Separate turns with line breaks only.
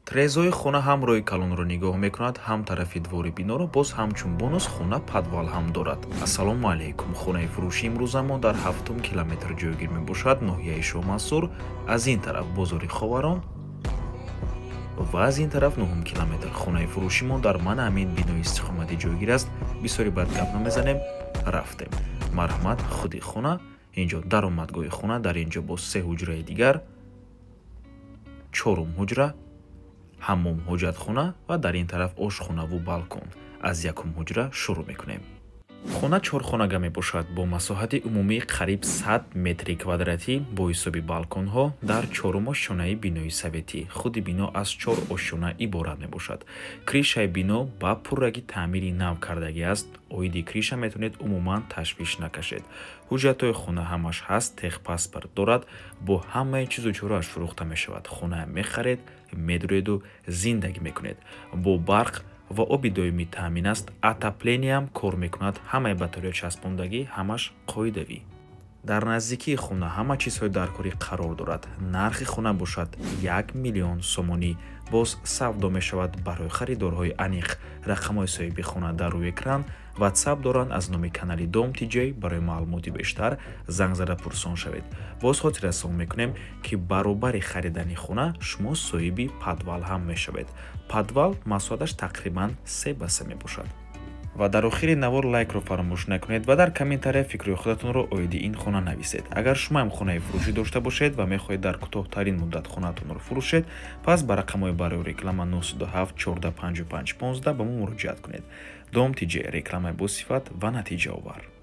Трезои хона ҳам роҳи калонро нигоҳ мекунад, ҳам тарафи двори биноро. Боз ҳамчун бонус хона подвал ҳам дорад. Ассалому алайкум! Хонаи фурӯши имрӯза мо дар ҳафтум километр ҷойгир мебошад, ноҳияи Шоҳмансур. Аз ин тараф бозори Ховарон ва аз ин тараф нуҳум километр. Хонаи фурӯши мо дар мана ҳамин бинои истиқоматӣ ҷойгир аст. Бисёри бад гап намезанем, рафтем. Марҳамат, худи хона. Инҷо даромадгоҳи хона, дар ин ҷо боз се ҳуҷраи дигар, чорум ҳуҷра, ҳаммом, ҳоҷатхона ва дар ин тараф ошхонаву балкон. Аз якум ҳуҷра шурӯъ мекунем. Хона чорхонага мебошад бо масоҳати умумии қариб 100 метри квадратӣ бо ҳисоби балконҳо дар чорум ошёнаи бинои советӣ. Худи бино аз чор ошёна иборат мебошад. Крышаи бино ба пуррагӣ таъмири нав кардагӣ аст. Оиди крыша метавонед умуман ташвиш накашед. Ҳуҷҷатҳои хона ҳамаш ҳаст, техпаспорт дорад, бо ҳамаи чизу чорааш фурӯхта мешавад. Хона мехаред, медуреду зиндагӣ мекунед. Бо барқ ва оби доимӣ таъмин аст, отоплениям кор мекунад, ҳамаи батарея часпондагӣ, ҳамаш қоидавӣ. Дар наздикии хона ҳама чизҳои даркорӣ қарор дорад. Нархи хона бошад 1 миллион сомонӣ, боз савдо мешавад. Барои харидорҳои аниқ рақамҳои соҳиби хона дар рӯи экран, Ватсап доранд аз номи канали Дом Тиҷей. Барои маълумоти бештар занг зада пурсон шавед. Боз хотиррасон мекунем, ки баробари харидани хона шумо соҳиби подвал ҳам мешавед. Подвал масоҳаташ тақрибан 3 ба 3 мебошад. Ва дар охири навор лайкро фаромӯш накунед ва дар комментария фикрҳои худатонро оиди ин хона нависед. Агар шумоам хонаи фурӯшӣ дошта бошед ва мехоҳед дар кӯтоҳтарин муддат хонаатонро фурӯшед, пас ба рақамҳои барои реклама 907 14 55 15 ба мо муроҷиат кунед. Дом Тиҷе — рекламаи босифат ва натиҷаовар.